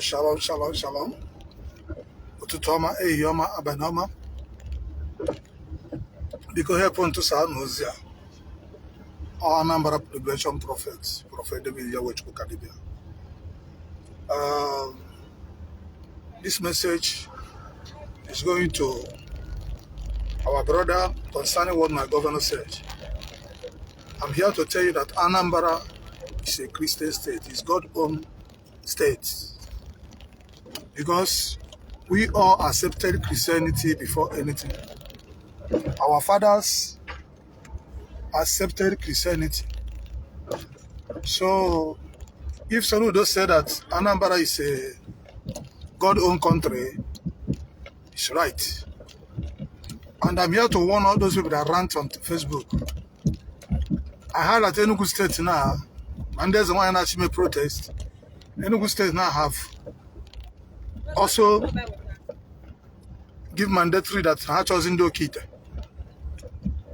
Shalom, shalom, shalom. Ụtụtụ ọma, ehihie ọma, abalị ọma. Biko help ntụsa n'ozi a. Ọ Anambra Liberation Prophet, Prophet David Yahweh Chukwukadibia. This message is going to our brother concerning what my governor said. I'm here to tell you that Anambra is a Christian state. It's God's own state. Because we all accepted Christianity before anything. Our fathers accepted Christianity. So if Soludo said that Anambra is a God-owned country, it's right. And I'm here to warn all those people that rant on Facebook. I heard that Enugu State now, and there's one actually protest. Enugu State now have also give mandatory that ha chọzi ndị oke ite.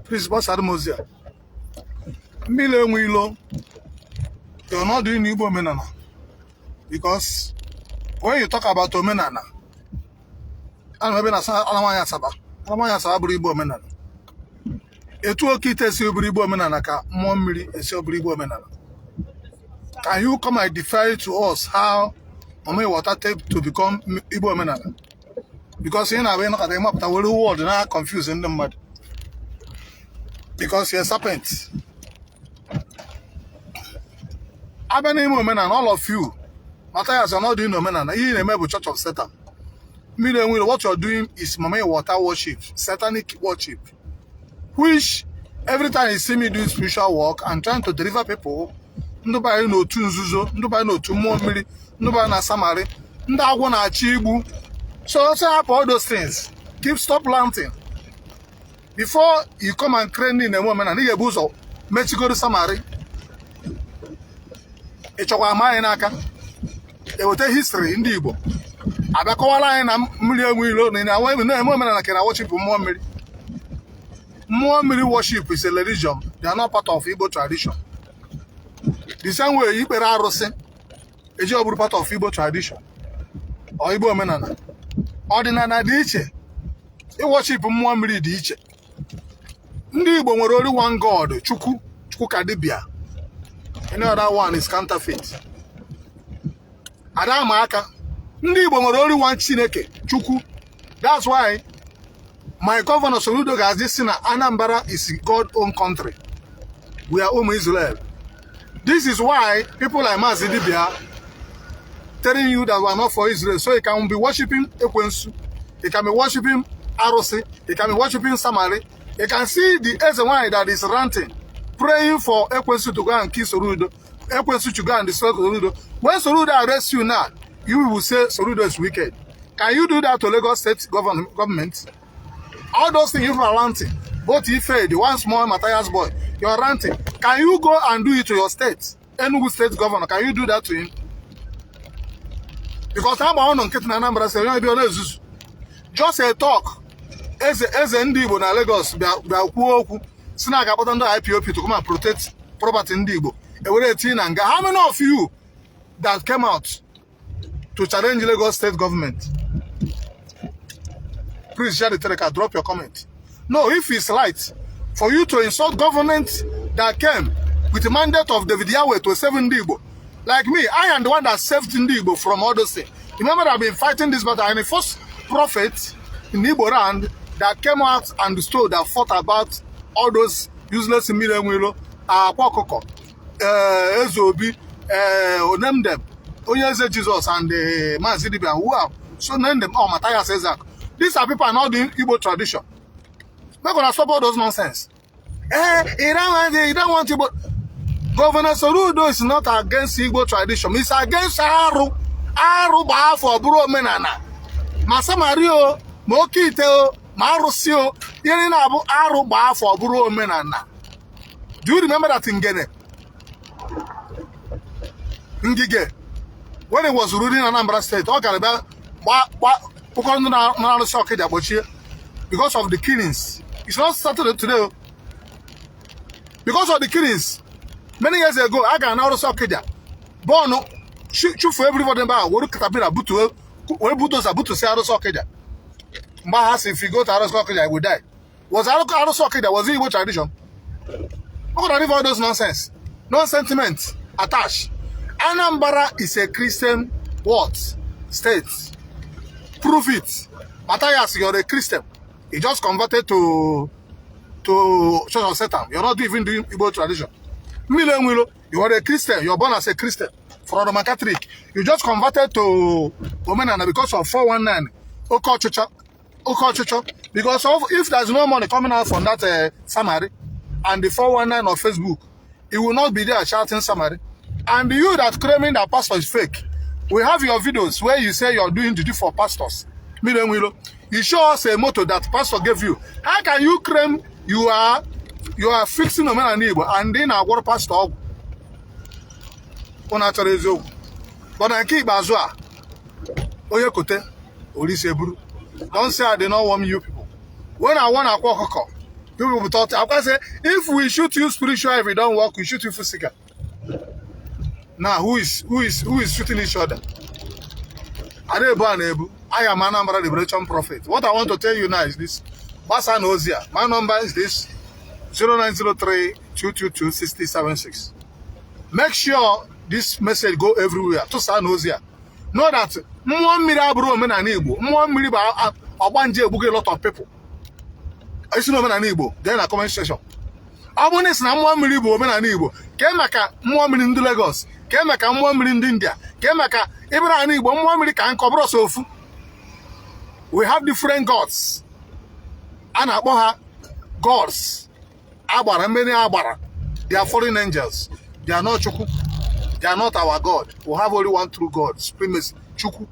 Please, gbasara m ozi a. Mmiri enwe ilo, you're not doing Igbo omenala. Because when you talk about omenala, ana m ebe na ala nwaanyị Asaba. Ala nwaanyị Asaba bụrụ Igbo omenala. Etu oke ite esi bụrụ Igbo omenala ka mmụọ mmiri esi bụrụ Igbo omenala. Can you come and define to us how Mama Water take to become Igbo omenala? Because ị na-abịa ịnọkọta ịmapụta were word na confuse ndị mmadụ. Because you're a serpent. Abịa n'ime omenala, all of you, Matthias, you're not doing omenala. Ihe ị na-eme bụ Church of Satan. Mmiri enwere, what you're doing is Mama Water worship, satanic worship, which every time you see me doing spiritual work and trying to deliver people, ndị banye n'otu nzuzo, ndị banye n'otu mmụọ mmiri, ndị banye na samari, ndị agwọ na-achọ igbu. So hapụ all those things. Keep stop planting. Before you come and train na-eme omenala, ị ga-ebu ụzọ mechigoro samari. Ị chọkwa ama anyị n'aka eweta history ndị Igbo abịa kọwara anyị na mmiri enwe ilo na na-eme omenala ka na worship mmụọ mmiri. Mmụọ mmiri worship is a religion. They are not part of Igbo tradition. The same way ikpere arụsị eji ọ bụrụ part of Igbo tradition or Igbo omenala. Ọdịnala dị iche, iworship mmụọ mmiri dị iche. Ndị Igbo nwere only one God, Chukwu, Chukwu ka dibịa. Any other one is counterfeit. Ada ama aka. Ndị Igbo nwere only one Chineke, Chukwu. That's why my governor Soludo ga-azị si na Anambra is God own country. We are ụmụ Israel. This is why people like Mazi Dibia telling you that we are not for Israel. So he can be worshiping Ekwensu, he can be worshiping Arụsị, he can be worshiping Samari. You can see the Eze nwanyị that is ranting, praying for Ekwensu to go and kill Soludo, Ekwensu to go and destroy Soludo. When Soludo arrests you now, you will say Soludo is wicked. Can you do that to Lagos State government? All those things you are ranting, both Ife, the one small Matthias boy, you're ranting. Can you go and do it to your state? Enugu State governor, can you do that to him? Because ha gba ọnụ nkịtị na Anambra sị onye bịa na-ezuzu. Just a talk. Eze eze ndị Igbo na Lagos bịa bịa kwuo okwu si na a ga-akpọta ndị IPOB to come and protect property ndị Igbo. Ewere etinye na nga. How many of you that came out to challenge Lagos State government? Please share the telegram, drop your comment. No, if it's right for you to insult government that came with the mandate of David Yahweh to save ndị Igbo. Like me, I am the one that saved ndị Igbo from all those things. Remember that I've been fighting this battle. I'm the first prophet in Igbo land that came out and stood that fought about all those useless mmiri enwelo, Akwa Ọkụkọ, Eze Obi, name them, Onye Eze Jesus and Mazi Dibia, who are so name them, oh, Matthias Ezak. These are people are not doing Igbo tradition. We're gonna stop all those nonsense. Eh, you don't want Igbo. Governor Soludo is not against Igbo tradition. It's against arụ. Arụ bụ afọ bụrụ omenala. Ma samari o, ma oke ite o, ma arụsị o, ihe niile abụ arụ gba afọ bụrụ omenala. Do you remember that Ngene? Ngige, when he was ruling Anambra State, ọ gara bịa gba kpụkọrọ ndị na-arụsị Ọkịja gbochie because of the killings. It's not started today o. Because of the killings, many years ago, a gara na arụsị Ọkịja bọọnụ Chụfuo everybody ebe ahụ, were caterpillar butuo, were bulldozer butusi arụsị Ọkịja. Mgbe ha si, "If you go to arụsị Ọkịja, you will die." Was arụsị Ọkịja, was it Igbo tradition? Look at all those nonsense, no sentiment attached. Anambra is a Christian what? State. Prove it. Matthias, you're a Christian. You just converted to Church of Satan. You're not even doing Igbo tradition. Mmiri Enwilo, you are a Christian. You're born as a Christian from Roman Catholic. You just converted to Omenana because of 419. Oke ọchịchọ. Oke ọchịchọ. Because of, if there's no money coming out from that summary and the 419 of Facebook, it will not be there shouting summary. And you that claiming that pastor is fake, we have your videos where you say you're doing juju for pastors. Mmiri Enwilo, you show us a motor that pastor gave you. How can you claim you are fixing omenala Igbo and then agwọrọ pastor ọgwụ? Ụnụ achọrọ eziokwu. Mana nke ikpeazụ a, onye kote orisi eburu. Don't say I did not warn you people. When I warn Akwa Ọkụkọ, people thought, Akwa say, "If we shoot you spiritual, if it don't work, we shoot you physical." Now, who is shooting each other? Adebu and Ebu. I am Anambra Liberation Prophet. What I want to tell you now is this. Gbasa na ozi a. My number is this: 0903 222 6076. Make sure this message go everywhere. Tụsaa na ozi a. Know that mmụọ mmiri abụrụ omenala Igbo. Mmụọ mmiri bụ ọgbanje egbugo a lot of people. Isi na omenala Igbo, dee na comment section. Ọ bụrụ na isi na mmụọ mmiri bụ omenala Igbo, kee maka mmụọ mmiri ndị Lagos, kee maka mmụọ mmiri ndị India, kee maka ịbịara ala Igbo, mmụọ mmiri ka nkọ bụrụ ọsọ ofu. We have different gods. A na-akpọ ha gods. Agbara mmiri agbara. They are foreign angels. They are not Chukwu. They are not our God. We have only one true God, supremacy, Chukwu.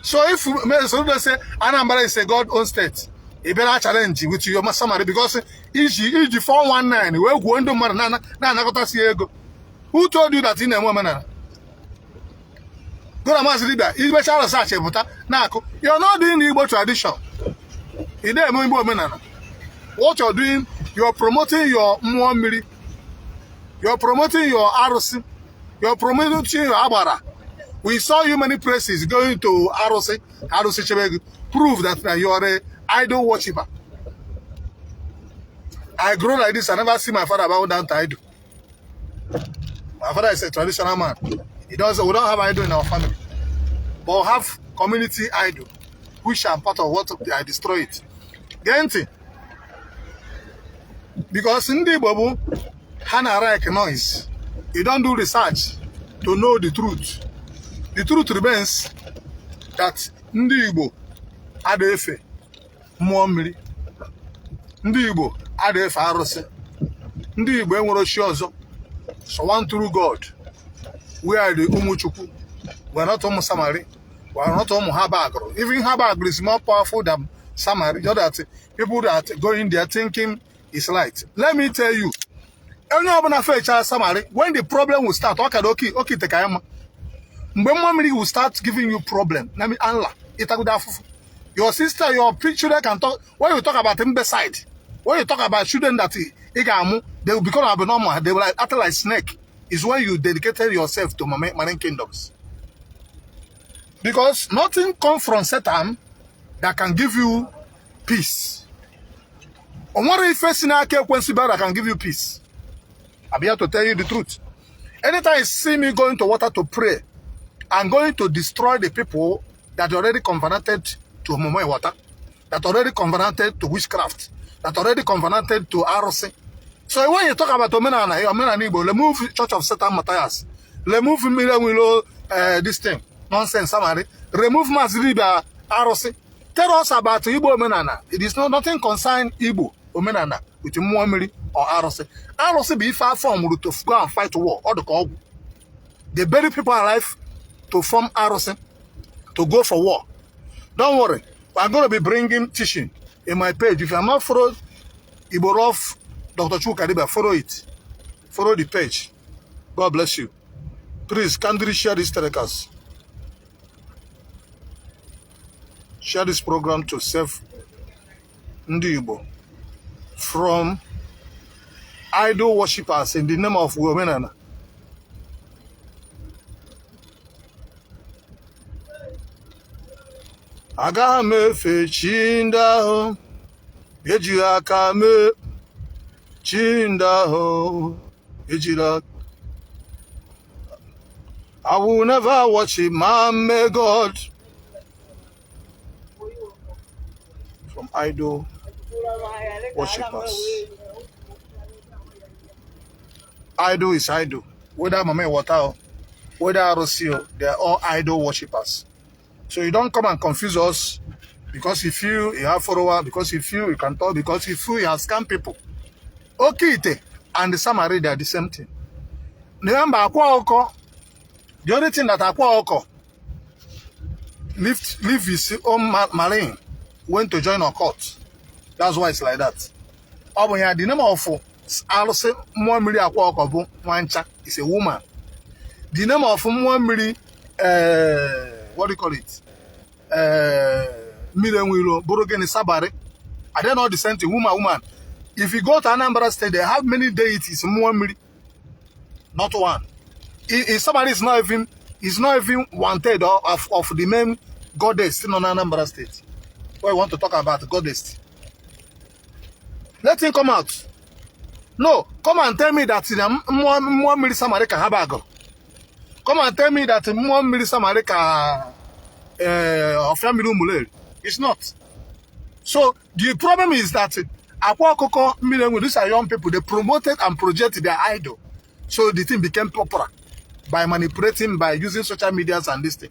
So if so they say Anambra is a God-owned state, ị bịara challenge with your summary because iji 419 wee gwuo ndị mmadụ na-anakọtasị ego. Who told you that ị na-eme omenala? Go na Maazị Dibia, imecha research pụta na-akụ. You're not doing the Igbo tradition. Ị na-eme Igbo omenala. What you're doing, you're promoting your mmụọ mmiri. You're promoting your arụsị. You're promoting your agbara. We saw you many places going to arụsị, arụsị chebe gị. Prove that you are a idol worshiper. I grow like this, I never see my father bow down to idol. My father is a traditional man. He does. We don't have idol in our family, but we have community idol, which I'm part of what I destroy it. Gee ntị, because ndị Igbo bụ ha na like noise. You don't do research to know the truth. The truth remains that ndị Igbo ada efe mmụọ mmiri. Ndị Igbo ada efe arụsị. Ndị Igbo enwere chi ọzọ. So one true God. We are the Ụmụ Chukwu. We are not Ụmụ Samari. We are not Ụmụ Habagro. Even Habagro is more powerful than Samari. Just that people that go in there thinking it's light. Let me tell you, onye ọbụla fecha Samari, when the problem will start, ọ ka oke oke ite ka ya mma. Mgbe mmụọ mmiri will start giving you problem, na mi anla, ịtagodo afụfụ. Your sister, your children can talk. When you talk about side, when you talk about children that ị ga-amụ, they will become abnormal. They will like, act like snake. Is when you dedicated yourself to marine kingdoms. Because nothing comes from Satan that can give you peace. O nwere ife si n'aka ekwensu bịa that can give you peace. I'm here to tell you the truth. Anytime you see me going to water to pray, I'm going to destroy the people that already covenanted to Omomo water, that already covenanted to witchcraft, that already covenanted to arụsị. So when you talk about Omenala, Omenala Igbo, remove Church of Satan Matthias, remove Mmiri Enwilo, this thing, nonsense, summary, remove Maazị Dibia arụsị. Tell us about Igbo Omenala. It is not nothing concern Igbo Omenala with mmụọ mmiri or arụsị. Arụsị bụ ife afọ mụrụ to go and fight war, ọ dị ka ọgwụ. They bury people alive to form arụsị, to go for war. Don't worry, I'm going to be bringing teaching in my page. If you are not followed Igbo Love Dr. Chuka Dibia, follow it. Follow the page. God bless you. Please, kindly share this telecast. Share this program to save Ndị Igbo from idol worshippers in the name of Omenala. Agaghị m efe chi ndị ahụ ejighị aka mee, chi ndị ahụ ejiri aka. I will never worship man God from idol worshippers. Idol is idol. Whether mama water, whether arụsị, they are all idol worshippers. So you don't come and confuse us because if you have follower, because if you can talk, because if you have scam people. Oke and the Samari, they are the same thing. Remember, Akwa Oko, the only thing that Akwa Oko leave his own marine, went to join occult. That's why it's like that. Ọ bụ ya, the name of arụsị mmụọ mmiri Akwa Ọkọ bụ Nwancha, is a woman. The name of mmụọ mmiri, what do you call it? Mmiri enwe bụrụ gịnị? Sabari. Are they not the same thing? Woman, woman. If you go to Anambra State, they have many deities, mmụọ mmiri, not one. If somebody is not even wanted of the main goddess in Anambra State. What you want to talk about goddess? Let him come out. No, come and tell me that na mmụọ mmiri Samari ka ha bagụ. Come and tell me that mmụọ mmiri Samari ka ọfịa mmiri Umuleri. It's not. So the problem is that Akwa Ọkụkọ, mmiri enwe, these are young people. They promoted and projected their idol. So the thing became popular by manipulating, by using social medias and this thing.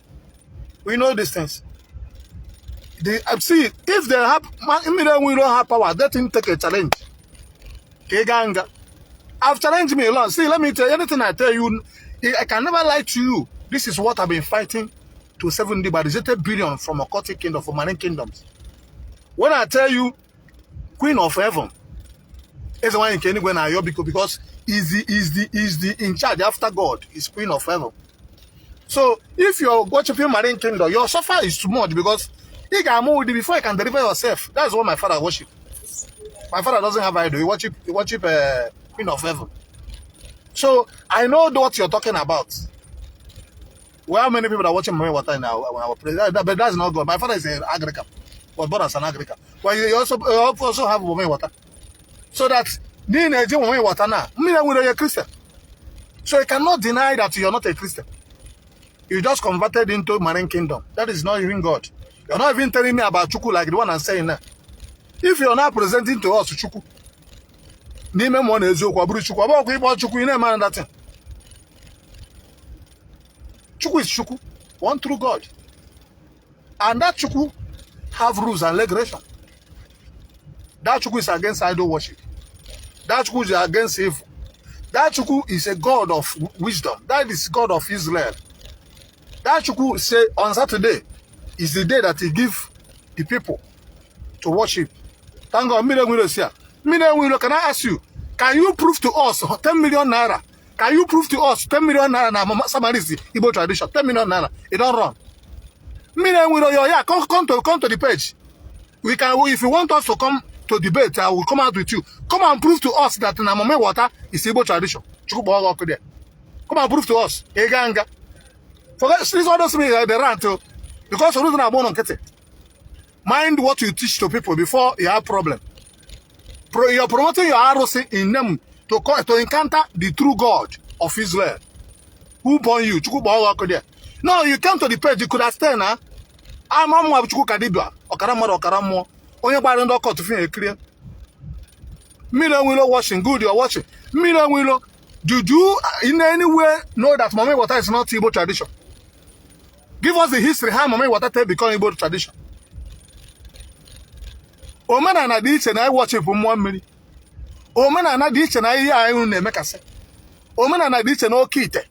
We know these things. See, if they have mmiri enwe don't have power, let him take a challenge. Ka ị gaa nga. I've challenged me a lot. See, let me tell you, anything I tell you, I can never lie to you. This is what I've been fighting to 70 by the billion from occultic kingdom, from marine kingdoms. When I tell you, Queen of Heaven, eze nwaanyị nke eluigwe na-ayọ biko, because is the in charge after God is Queen of Heaven. So if you're worshiping marine kingdom, your suffer is too much because ị ga-amụ ụdị before you can deliver yourself. That's what my father worship. My father doesn't have idol. He worship Queen of Heaven. So I know what you're talking about. We have many people that are watching Mami Water in our place, but that's not God. My father is an Anglican, was born as an Anglican. Well, you also have Mami Water. So that n'ihi na-eji Mami Water now, mmiri enwere onye Christian. So you cannot deny that you're not a Christian. You just converted into marine kingdom. That is not even God. You're not even telling me about Chukwu like the one I'm saying now. If you're not presenting to us Chukwu, n'ime mmụọ na eziokwu, ọ bụrụ Chukwu, ọ bụrụkwa ịkpọ Chukwu, ị na-eme another thing. Chukwu is Chukwu, one true God. And that Chukwu have rules and regulation. That Chukwu is against idol worship. That Chukwu is against evil. That Chukwu is a God of wisdom. That is God of Israel. That Chukwu say on Saturday is the day that he give the people to worship. Thank God. Mmiri enwere si a. Mmiri enwere, can I ask you, can you prove to us 10 million naira? Can you prove to us 10 million naira na Mama Samari is Igbo tradition? 10 million naira. It don't run. Mmiri enwere yo, yeah, come to the page. We can, if you want us to come to debate, I will come out with you. Come and prove to us that na Mama Water is Igbo tradition. Chukwu kpọọ gị ọkụ there. Come and prove to us. Ị gaa nga. Forget this, all those things, they rant o. Because Oluzi na-agba ụnụ nkịtị. Mind what you teach to people before you have problem. You're promoting your arụsị in name to encounter the true God of Israel. Who born you? Chukwu kpọọ gị ọkụ there. No, you came to the page, you could have stayed na. Ama mụ bụ Chukwu ka dibịa, ọkara mmadụ, ọkara mmụọ. Onye gbara ndị ọkọ tufu ya ekirie. Mmiri enwilo watching, good, you're watching. Mmiri enwilo, did you in any way know that Mami Water is not Igbo tradition? Give us the history how Mami Water take become Igbo tradition. Omenala dị iche na worship mmụọ mmiri. Omenala dị iche na ihe anyị na-emekasị. Omenala dị iche na oke ite.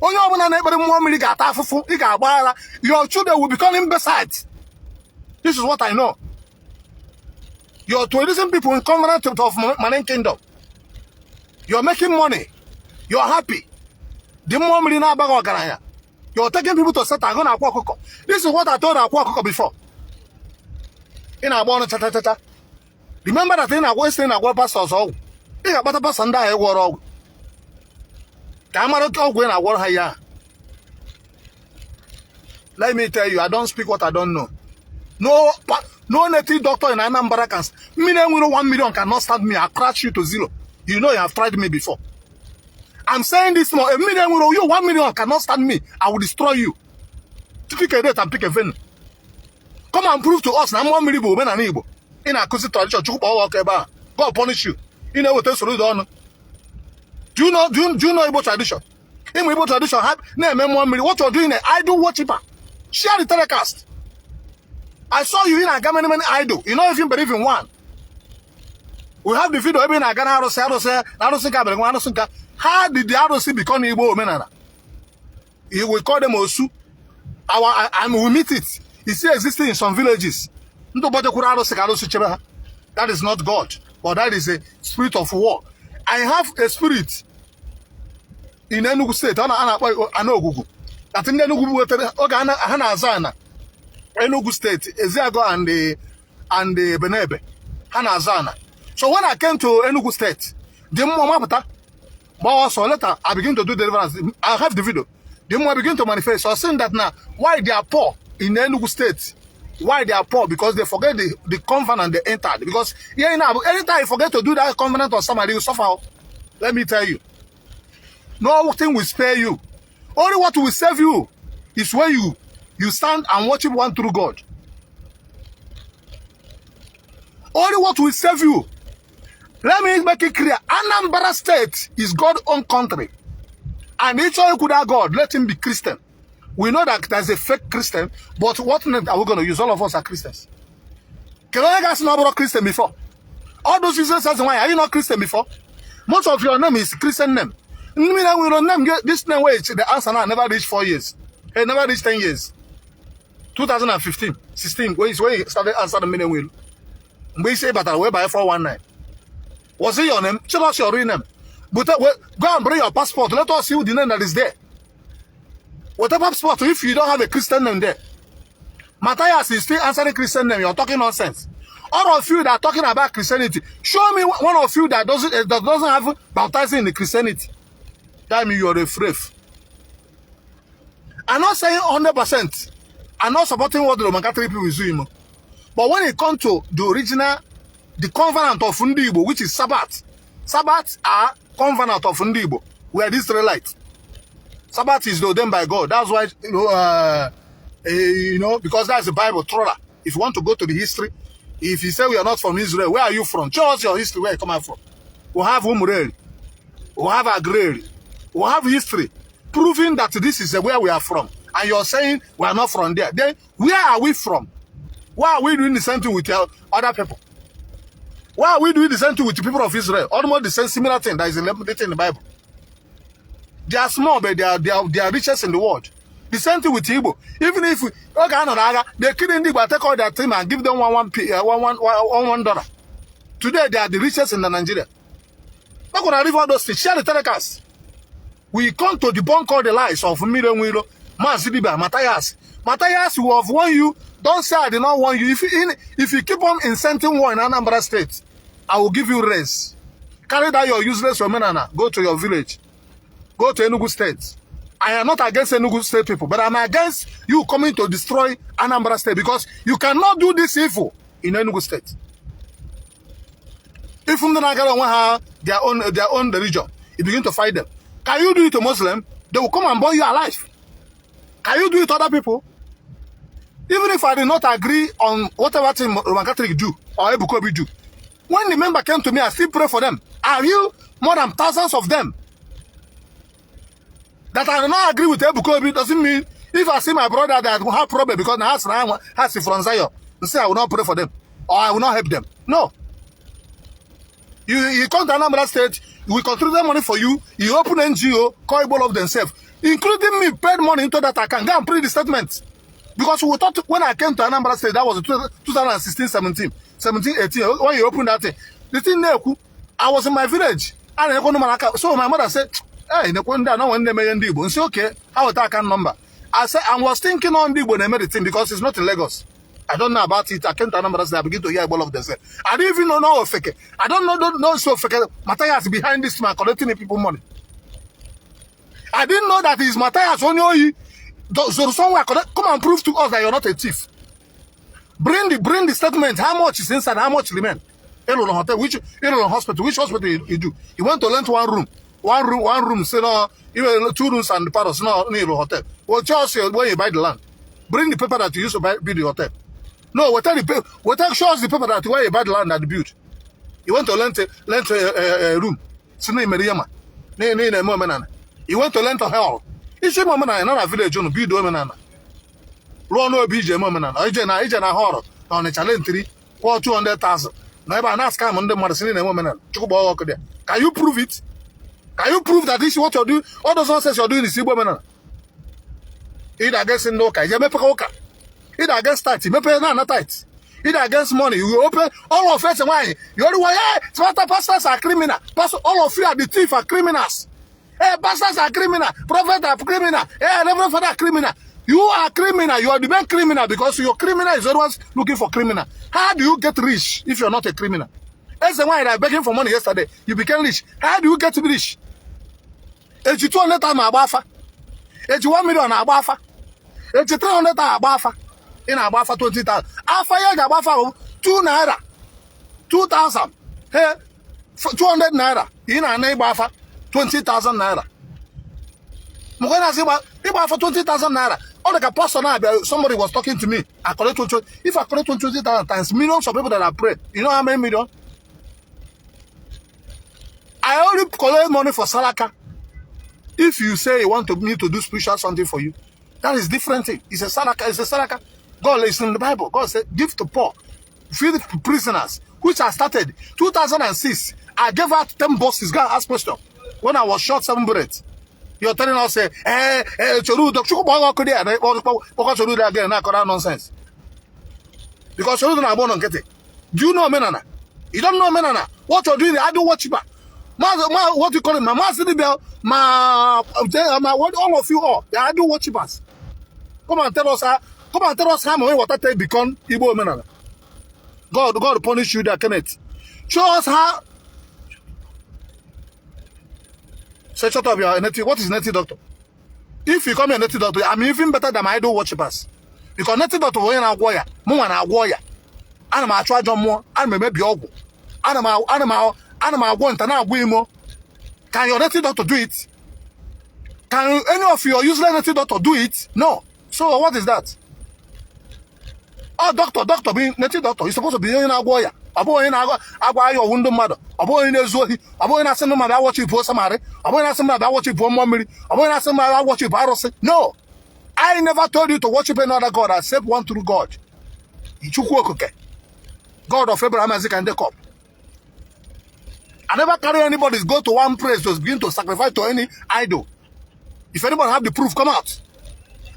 Onye ọbụla na-ekpere mmụọ mmiri ga-ata afụfụ, ị ga-agba ara. Your children will become imbeciles. This is what I know. You're tourism people in covenant of Marine Kingdom. You're making money. You're happy. The mmụọ mmiri na-abaghị ọgaranya. You're taking people to Satan, go na Akwa Ọkụkọ. This is what I told Akwa Ọkụkọ before. Ị na-agba ọnụ cha cha cha cha. Remember that ị na-agwọ isi, na-agwọ pastors ọgwụ. Ị ga-akpata pastọ ndị ahụ ịgwọrọ ọgwụ. Ka a mara oke ọgwụ ị na-agwọrọ ha ya. Let me tell you, I don't speak what I don't know. No, no native doctor in Anambra can. Mmiri enwe ilo 1 million cannot stand me. I crash you to zero. You know you have tried me before. I'm saying this more. A million euro, you 1 million cannot stand me. I will destroy you. Pick a date and pick a venue. Come and prove to us na mmụọ mmiri bụ omenala Igbo. Ị na-akụzi tradition. Chukwu kpọọ ọkụ ebe a. God punish you. Ị na-eweta soro ọnụ. Do you know Igbo tradition? Ịmụ Igbo tradition ha na-eme mmụọ mmiri. What you're doing, idol worshiper. Share the telecast. I saw you in aga many many idol. You don't even believe in one. We have the video ebe ị na-aga na arụsị, arụsị na arụsị nka mere nwa arụsị nka. How did the arụsị become Igbo omenala? We call them Osu. Our and we meet it. It's still existing in some villages. Ndị ụbọchị kwuru arụsị ka arụsị chebe ha. That is not God, but that is a spirit of war. I have a spirit in Enugu State, a na-akpọ ana Ogugu. That ndị Enugu wetara oge ha na-aza ana Enugu State, Eziago and the Benebe. Ha na-aza ana. So when I came to Enugu State, the mmụọ mapụta gbaa ọsọ. Later I begin to do deliverance. I have the video. The mmụọ begin to manifest. So saying that now, why they are poor in Enugu State? Why they are poor? Because they forget the covenant they entered. Because yeah, now anytime you forget to do that covenant of somebody, you suffer. Let me tell you. Nothing will spare you. Only what will save you is when you stand and worship one true God. Only what will save you. Let me make it clear. Anambra State is God's own country. And each one could have God, let him be Christian. We know that there's a fake Christian, but what name are we going to use? All of us are Christians. Can I guys know about Christian before? All those useless says, why are you not Christian before? Most of your name is Christian name. We don't name this name wait, the answer now never reached 4 years. It never reached 10 years. 2015, 16, when you started answering the wheel. Mgbe isi batara wee banye 419. Was it your name? Tell us your real name. But go and bring your passport. Let us see the name that is there. Whatever passport, if you don't have a Christian name there. Matthias is still answering Christian name. You're talking nonsense. All of you that are talking about Christianity, show me one of you that doesn't have baptizing in the Christianity. That means you're a frave. I'm not saying 100%. I'm not supporting what the Roman Catholic people is doing. But when it comes to the original, the covenant of Ndi Igbo, which is Sabbath, Sabbath are covenant of Ndi Igbo. We are the Israelites. Sabbath is ordained by God. That's why, because that's the Bible, Torah. If you want to go to the history, if you say we are not from Israel, where are you from? Show us your history, where you come out from. We have Umrel, we have Agreri, we have history proving that this is where we are from. And you're saying we are not from there. Then where are we from? Why are we doing the same thing with other people? Why are we doing the same thing with the people of Israel? Almost the same similar thing that is written in the Bible. They are small, but they are richest in the world. The same thing with Igbo. Even if we, okay, I they kill the Igbo, take all their team and give them one one p one one one one dollar. Today they are the richest in the Nigeria. Not gonna leave all those things. Share the telecast. We come to debunk all the lies of Mmiri Enwe Ilo, Mazi Dibia, Matthias. Matthias will have warned you. Don't say I did not warn you. If you keep on inciting war in Anambra State, I will give you raise. Carry that your useless omenana. Go to your village. Go to Enugu State. I am not against Enugu State people, but I'm against you coming to destroy Anambra State because you cannot do this evil in Enugu State. If ndị na-agara onwe ha their own religion, you begin to fight them. Can you do it to Muslim? They will come and burn you alive. Can you do it to other people? Even if I did not agree on whatever thing Roman Catholic do or Ebuka Obi do, when the member came to me, I still pray for them. I heal more than thousands of them. That I do not agree with Ebuka Obi doesn't mean if I see my brother that will have problem because has has from Zion, and say I will not pray for them or I will not help them. No. You come to Anambra State, we contribute money for you, you open NGO, call all of themselves, including me, paid money into that account. Go and print the statement. Because we thought when I came to Anambra State, that was 2016, 17, 17, 18, when you open that thing. The thing there, I was in my village. And so my mother said, "Hey, nekwe ndị a na nwanne emeghe ndị Igbo." Nsị, "Okay, how weta account number?" I said, I was thinking on ndị Igbo na-eme the thing because it's not in Lagos. I don't know about it. I came to Anambra State, I begin to hear all of themselves. I didn't even know Ofeke. I don't know, don't know so Ofeke. Matthias behind this man collecting the people money. I didn't know that it's Matthias onye ohi. So somewhere, come and prove to us that you're not a thief. Bring the statement. How much is inside? How much remain? Ịlụrụ hotel, which ịlụrụ hospital, which hospital you do? You went to rent one room, one room, one room, say no, even two rooms and the palace, no, no hotel. Well, just when you buy the land, bring the paper that you use to buy, build the hotel. No, what the paper, what shows the paper that where you buy the land and build. You want to rent a room. Si na imere ihe ma na na na-eme omenala. You want to rent a hall. Isi ime omenala nọ na village unu bido omenala. Rụọ n'obi iji eme omenala. Ije na hall na Ọnịcha rentiri kwụọ 200,000. Na ebe a na-scam ndị mmadụ si na na-eme omenala. Chukwu gbaa ọkụ dị. Can you prove it? Can you prove that this is what you're doing? All those nonsense you're doing is Igbo omenala. Ị against ndị ụka, ije mepe ụka. Ị against tithe, mepe na ana tithe. Ị against money, you open all of us nwanyị. You only want, hey, smarter pastors are criminal. Pastor, all of you are the thief are criminals. Hey, pastors are criminal. Prophet are criminal. Hey, reverend father are criminal. You are criminal. You are the main criminal because your criminal is always looking for criminal. How do you get rich if you're not a criminal? Eze nwanyị that begging for money yesterday, you became rich. How do you get rich? Eji 200,000 agba afa. Eji 1 million agba afa. Eji 300,000 agba afa. Ị na-agba afa 20,000. Afa ya ga-agba afa bụ 2 naira. 2,000. Hey, 200 naira. Ị na-ana ịgba afa 20,000 naira. Mgbe na-asị ịgba afa 20,000 naira. Ọ dị ka pastor na-abịa, somebody was talking to me. I collect 20, if I collect 20,000 times millions of people that are praying, you know how many million? I only collect money for Salaka. If you say you want to, me to do spiritual something for you, that is different thing. It's a Salaka. It's a Salaka. God is in the Bible. God said, give to poor, feed the prisoners, which I started 2006. I gave out 10 boxes. God ask question. When I was shot seven bullets. You're telling us, eh, eh, Chorudo, Chorudo again, not nonsense. Because Chorudo na born on get. Do you know Menana? You don't know Menana. What you're doing, I do watch you. Ma, ma, what you call it? Ma, ma, ma, ma, what all of you are, they are idol worshippers. Come and tell us how many water take become Igbo omenala. God punish you there, Kenneth. Show us how. Say, shut up, you are a native. What is native doctor? If you come a native doctor, I'm even better than my idol worshippers. Because native doctor onye na-agwọ ya, mụnwa na-agwọ ya. Ana m achụ ajọ mmụọ, ana m emebi ọgwụ, ana m agwọ nta na-agwọ imo. Can your native doctor do it? Can any of your useless native doctor do it? No. So what is that? Oh, doctor, doctor be native doctor. You're supposed to be onye na-agwọ ya. Ọ bụghị onye na-agwa ahịa ọwụ ndị mmadụ. Ọ bụghị onye na-ezu ohi. Ọ bụghị onye na-asị ndị mmadụ aworship samari. Ọ bụghị na-asị mmadụ aworship mmụọ mmiri. Ọ bụghị na-asị mmadụ aworship arụsị. No. I never told you to worship any other God except one true God. Chukwu Okike. God of Abraham, Isaac, and Jacob. I never carry anybody go to one place to begin to sacrifice to any idol. If anybody have the proof, come out.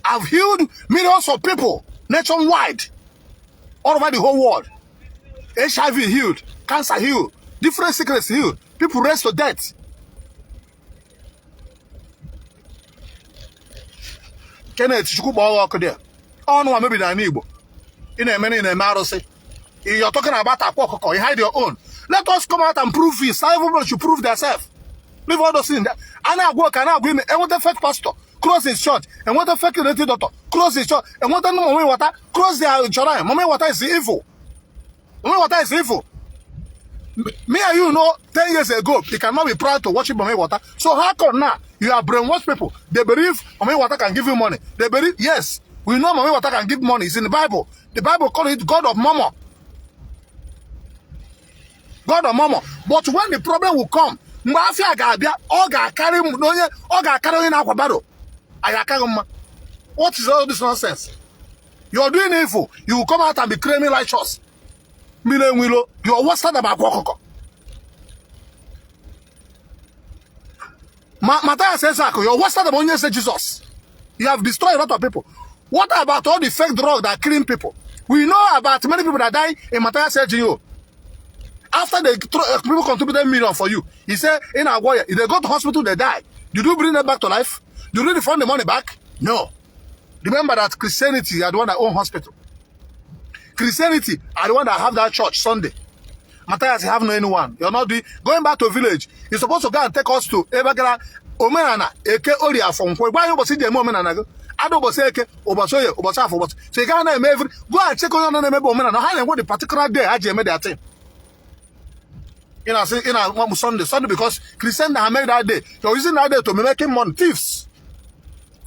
I've healed millions of people nationwide, all over the whole world. HIV healed, cancer healed, different sickness healed, people raised to death. Kenneth Chukwu gbaa ọkụ there. Ọnụ nwa mebiri n'ala Igbo. Ị na-eme na ị na-eme arụsị. You're talking about akwa ọkụkọ, you hide your own. Let us come out and prove it. Everybody should prove themselves. Leave all those things. A na-agwa ka na-agwa ime enweta fake pastor, close his church. Enweta fake native doctor, close his church. Enweta ndị mummy water, close their shrine. Mummy water is evil. Mummy water is evil. Me and you know 10 years ago, you cannot be proud to worship mummy water. So how come now you are brainwashed people? They believe mummy water can give you money. They believe, yes, we know mummy water can give money. It's in the Bible. The Bible call it God of Mammon. God of Mammon. But when the problem will come, mgbe afịa ga-abịa, ọ ga-akarị onye ọ ga-akarị onye na-akwa baro. Anyị akaghị mma. What is all this nonsense? You are doing evil. You will come out and be claiming righteous. Mmiri enwilo. You are worse than akwa ọkụkọ. Matthias Ezeaku, you are worse than onye eze Jesus. You have destroyed a lot of people. What about all the fake drugs that are killing people? We know about many people that die in Matthias LGO. After the people contributed million for you, he said in Agoya, if they go to hospital, they die. Did you bring them back to life? Did you refund the money back? No. Remember that Christianity are the one that own hospital. Christianity are the one that have that church Sunday. Matthias, you have no anyone. You're not doing going back to village. You're supposed to go and take us to Ebagara. Omenala Eke, Orie, Afọ, Nkwọ. Gwa anyị ụbọchị ji eme omenala gị. Ada ụbọchị Eke, ụbọchị Oye, ụbọchị Afọ, ụbọchị so ị gaghị na-eme every. Go and check onye ọ na-emebe omenala ha na-enwe the particular day ha ji eme their thing. Ị na-asị ị na-akpọ Sunday, Sunday because Christian have made that day. You're using that day to be making money. Thieves,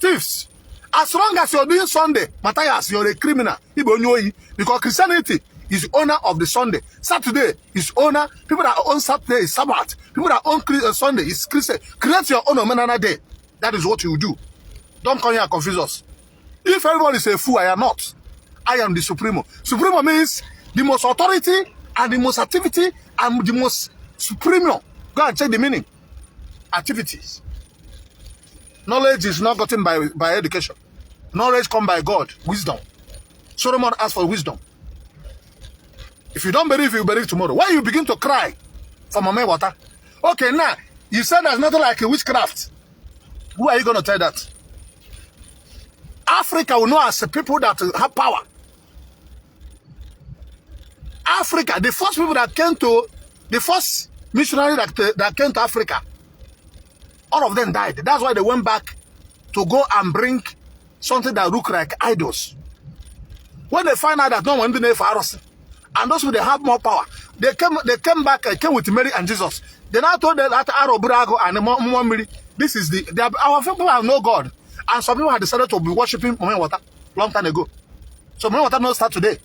thieves. As long as you're doing Sunday, Matthias, you're a criminal. Ị bụ onye ohi, because Christianity is owner of the Sunday. Saturday is owner. People that own Saturday is Sabbath. People that own Sunday is Christian. Create your own omenala day. That is what you do. Don't come here and confuse us. If everybody is a fool, I am not. I am the Supremo. Supremo means the most authority and the most activity and the most supremo. Go and check the meaning. Activities. Knowledge is not gotten by education. Knowledge come by God, wisdom. Solomon asked for wisdom. If you don't believe, you believe tomorrow. Why you begin to cry for mama water? Okay, now you said there's nothing like a witchcraft. Who are you going to tell that? Africa will know as a people that have power. Africa, the first people that came to, the first missionary that came to Africa, all of them died. That's why they went back to go and bring something that look like idols. When they find out that no one didn't for and those people, they have more power, they came back, came with Mary and Jesus. They now told them that Aroburago and Mary, this is the, they are, our people have no God. And some people have decided to be worshiping Mami Water long time ago. So Mami Water not start today.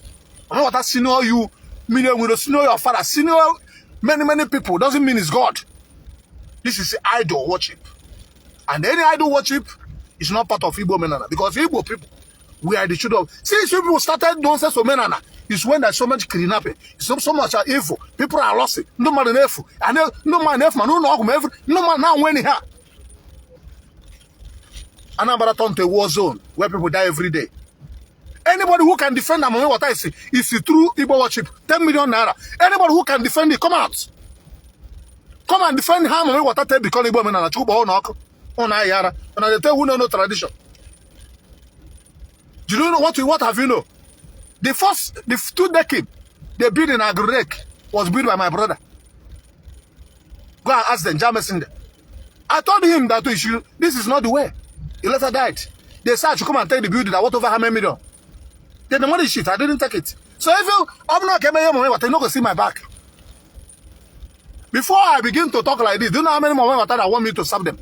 Mami Water senior you, million will senior your father, senior many, many people. Doesn't mean it's God. This is idol worship. And any idol worship is not part of Igbo Omenana, because Igbo people, we are the children of. Since you people started nonsense Omenana, is when there's so much kidnapping, so much evil. People are lost. No man na-efu. And no man na-efu, man, no ọgwụ every no man now when here. Anambra turned to a war zone where people die every day. Anybody who can defend Mami Water is through Igbo worship, 10 million naira. Anybody who can defend it, come out. Come and defend how Mami Water take become Igbo Omenala. Chukwu ọnụ ọkụ. Ụnụ ayara. And they tell who know no tradition. Do you know what have you know? The first, the two decade they built in Agurek was built by my brother. Go and ask them, Jameson. I told him that we should, this is not the way. He later died. They said I should come and take the building that worth over how many million. They demolished it. I didn't take it. So if you, I'm not coming here, but you not gonna see my back. Before I begin to talk like this, do you know how many more that want me to serve them?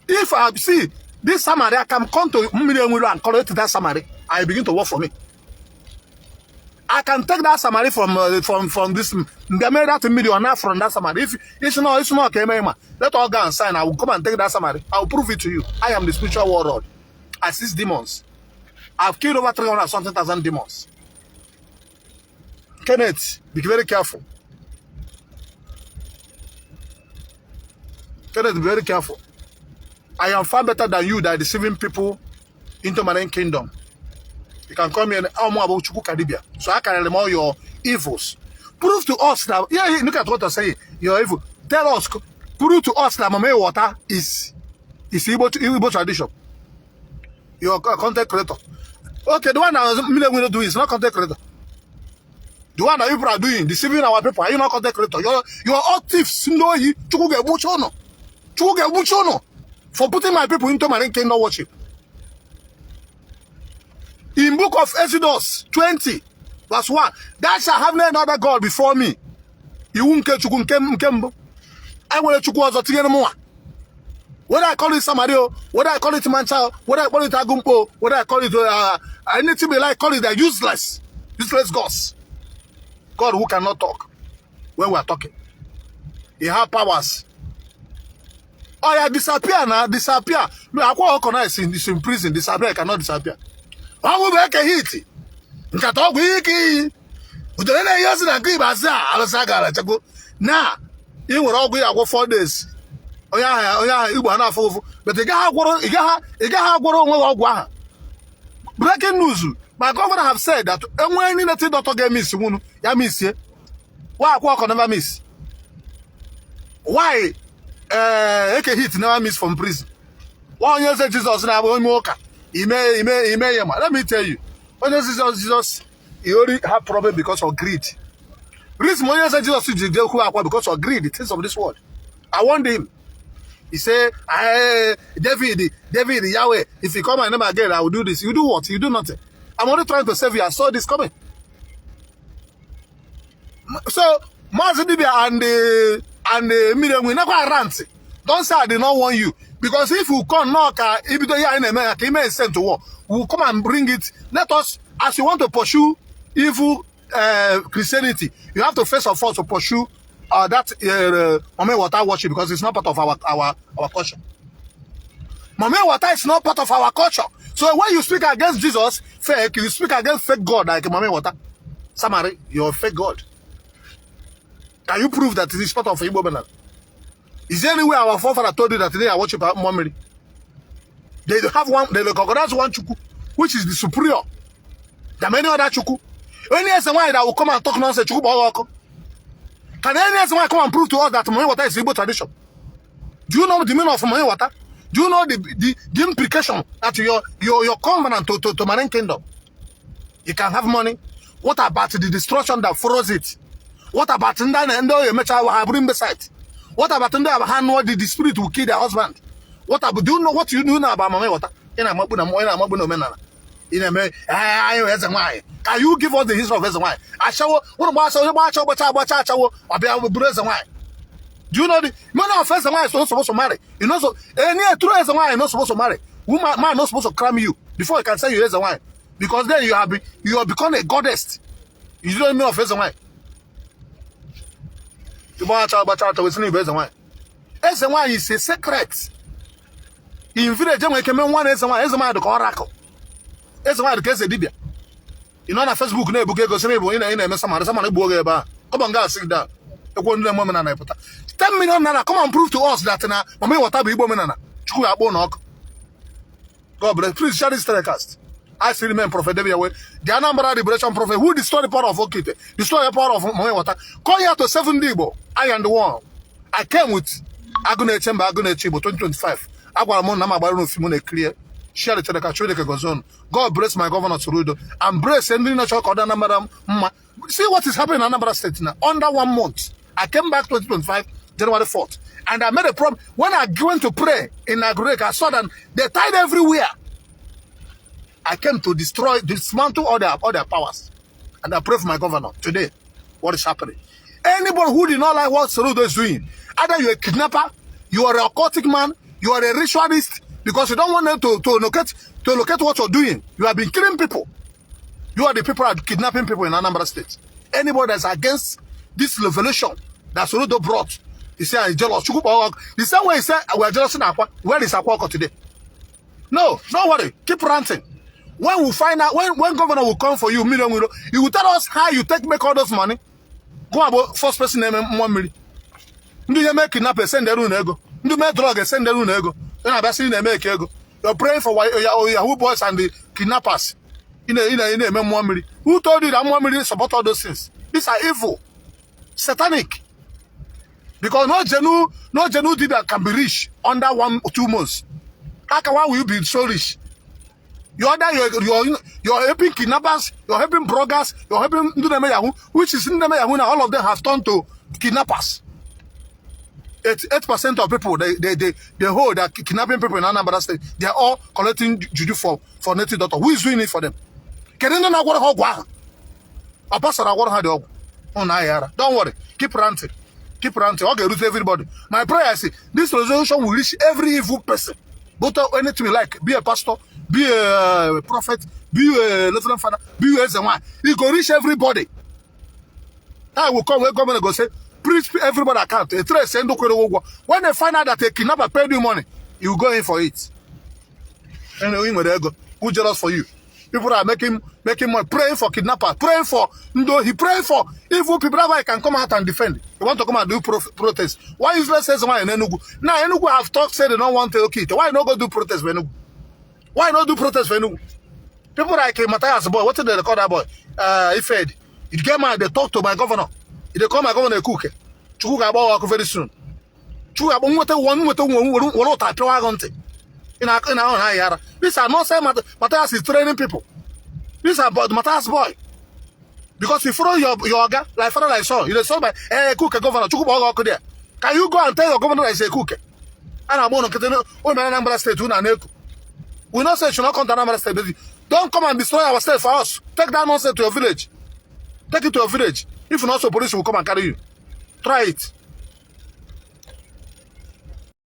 If I see this Samari, I can come to Mmiri and collect that Samari. I begin to work for me. I can take that Samari from this. They made that million now from that Samari. If it's not okay, let all go and sign. I will come and take that Samari. I will prove it to you. I am the spiritual warlord. I seize demons. I've killed over 300 something thousand demons. Kenneth, be very careful. Kenneth, be very careful. I am far better than you that are deceiving people into my own kingdom. You can come here and I'm about Chukwu Kadibia. So I can remove all your evils. Prove to us that, yeah, look at what I say. Your evil. Tell us, prove to us that Mame Water is Igbo tradition. Your content creator. Okay, the one that Mile will do is not content creator. The one that people are doing, deceiving our people, are you not content creator? You're all thieves. No, you Chukwu ga-egbuchi Chukwu ga-egbuchi unu for putting my people into my kingdom worship. In book of Exodus 20, verse 1, thou shalt have no other God before me. Iwu nke Chukwu nke mbụ. Enwere Chukwu ọzọ tinyere mụnwa. Whether I call it Samario, whether I call it Mancha, whether I call it Agumpo, whether I call it anything we like, call it, they're useless. Useless gods. God who cannot talk when we are talking. He have powers. Oh yeah, disappear now, disappear. No, Akwa Okona is in prison, disappear, cannot disappear. Ọnwụ bụ eke hiti. Nkata ọgwụ ike iyi. Udere na-eyi ozi na nke ikpeazụ a alụsị gara chekwu. Na ị nwere ọgwụ ya agwọ 4 days. Onye ahụ Igbo ha na-afụ ụfụ. But ị gaghị agwọrọ onwe gị ọgwụ ahụ. Breaking news. My governor have said that enwe any native doctor ga-emiss nwunu ya missie. Why Akwa Okon never miss? Why Eke Hit never miss from prison? Why onye eze Jesus na-abụ onye ụka ime ya ma? Let me tell you, onye eze Jesus, he only have problem because of greed. Reason onye eze Jesus ji jee kwuo akwa because of greed, the things of this world. I warned him. He say, "Hey, David, David, Yahweh, if you call my name again, I will do this." You do what? You do nothing. I'm only trying to save you. I saw this coming. So, Mazi Dibia and the Miriam, we never rant. Don't say I did not warn you. Because if you come knock, if you in America, send to war, we'll come and bring it. Let us, as you want to pursue evil Christianity, you have to first of all to pursue that Mami Water worship because it's not part of our culture. Mami Water is not part of our culture. So when you speak against Jesus, fake, you speak against fake God like Mami Water. Samari, you're a fake God. Can you prove that it is part of Igbo Omenala? Is there any way our forefather told you that today I worship Mmiri? They have one, they recognize one Chukwu, which is the superior. There are many other Chukwu. Any eze nwanyị that will come and talk nonsense, Chukwu gbaa ọkụ. Can any eze nwanyị come and prove to us that Mami Water is Igbo tradition? Do you know the meaning of Mami Water? Do you know the implication that your covenant to Marine Kingdom? You can have money. What about the destruction that follows it? What about ndị ndị oyi emecha ha bụrụ mbesite? What about ndị ha nụọ the spirit will kill their husband? What about, do you know what you do know about Mami Water? Ị na-amakpu na ị na-amakpu na omenala. Ị na-eme anyị eze nwaanyị. Can you give us the history of eze nwaanyị? Ashawo, ụnụ gba ashawo, gba ashawo, gbacha agbacha ashawo, ọ bịa bụrụ eze nwaanyị. Do you know the many of eze nwaanyị so supposed to marry? You know, so any true eze nwaanyị not supposed to marry. Woman man not supposed to cram you before you can say you eze nwaanyị. Because then you have become a goddess. You don't mean of eze nwaanyị. Igba acha agbacha acha wesị na igbo eze nwaanyị. Eze nwaanyị is a secret. In village enwere ike mee nwa na eze nwaanyị, eze nwaanyị dị ka oracle. Eze nwaanyị dị ka eze dibịa. Ị nọ na Facebook na-ebuga ego sị na ịbụ ị na-eme samara samara egbuo gị ebe a. Come on, go sit down. Ekwe ndị na-eme omenala ịpụta. 10 million naira, come and prove to us that na Mami Water bụ Igbo omenala. Chukwu ga-akpọ ụnụ ọkụ. God bless. Please share this telecast. I still remain Prophet David Yahweh, the Anambra Liberation Prophet who destroyed the power of Okite, destroyed the power of Mami Water. Come here to seven Igbo. I am the one. I came with Aguneche Mba Aguneche Igbo 2025. Agwara m na m agbara n'ofi m na-clear. Share the telecast. Chineke gozie unu. God bless my governor Soludo and bless ndị na-achọ ka ọ dị Anambra mma. See what is happening in Anambra State now. Under one month. I came back 2025, January 4th. And I made a promise. When I went to pray in Agurek, I saw that they tied everywhere. I came to destroy, dismantle all their powers. And I pray for my governor today. What is happening? Anybody who did not like what Soludo is doing, either you're a kidnapper, you are a occultic man, you are a ritualist, because you don't want them to locate what you're doing. You have been killing people. You are the people that are kidnapping people in Anambra State. Anybody that's against this revolution that Soludo brought, he say, "I'm jealous." The same way he said, "We are jealous in Akwa." Where is Akwa today? No, don't worry. Keep ranting. When we find out, when governor will come for you, million, million, he will tell us how you take make all those money. Go about first person name 1 million. Ndị na-eme kidnap esendere unu ego. Ndị mee drug esendere unu ego. Ị na-abịa sị na-eme eke ego. You're praying for Yahoo boys and the kidnappers. Ị na-eme mmụọ mmiri. Who told you that mmụọ mmiri support all those things? These are evil. Satanic. Because no genuine dibia can be rich under 1, 2 months. How can, why will you be so rich? You order you're helping kidnappers, you're helping bloggers, you're helping ndị na-eme Yahoo, which is ndị na-eme Yahoo now, all of them have turned to kidnappers. 8% of people they hold are kidnapping people in Anambra State. They are all collecting juju for native doctor. Who is doing it for them? Kedu ndị na-agwọrọ ha ọgwụ ahụ? Ọ pasara agwọrọ ha dị ọgwụ. Ụnụ ahịa ara. Don't worry. Keep ranting. Keep ranting. Ọ ga-erute everybody. My prayer is this resolution will reach every evil person. Both anything you like. Be a pastor, be a prophet, be a reverend father, be a eze nwanyị. It go reach everybody. Time will come when government go say, "Preach everybody account." A trace send. When they find out that a kidnapper paid you money, you go in for it. And you ego. Who jealous for you? People are making money, praying for kidnappers, praying for no, he praying for evil people. That's why he can come out and defend. He want to come and do protest. Why useless says why in Enugu? Now Enugu have talked, said they don't want to okay. Why not go do protest for Enugu? Why not do protest for Enugu? People like Matthias boy, what did they call that boy? Ifed. You get mad, they talk to my governor. They call my governor Ekuke. Chukwu ga-agba ọkụ very soon. Chukwu ga-agba nweta one nweta nwe were ụta pịawa agụ ntị. Ị na-ahụ na ya ara. These are not say Matthias is training people. These are about Matthias boy. Because you follow your oga like father like son. You dey son by Ekuke governor. Chukwu kpọọ gị ọkụ there. Can you go and tell your governor that is Ekuke? A na-agba ụnụ nkịtị ụnụ mere Anambra State unu na-eku. We not say you should not come to Anambra State, but don't come and destroy our state for us. Take that nonsense to your village. Take it to your village. If not so, police will come and carry you. Try it.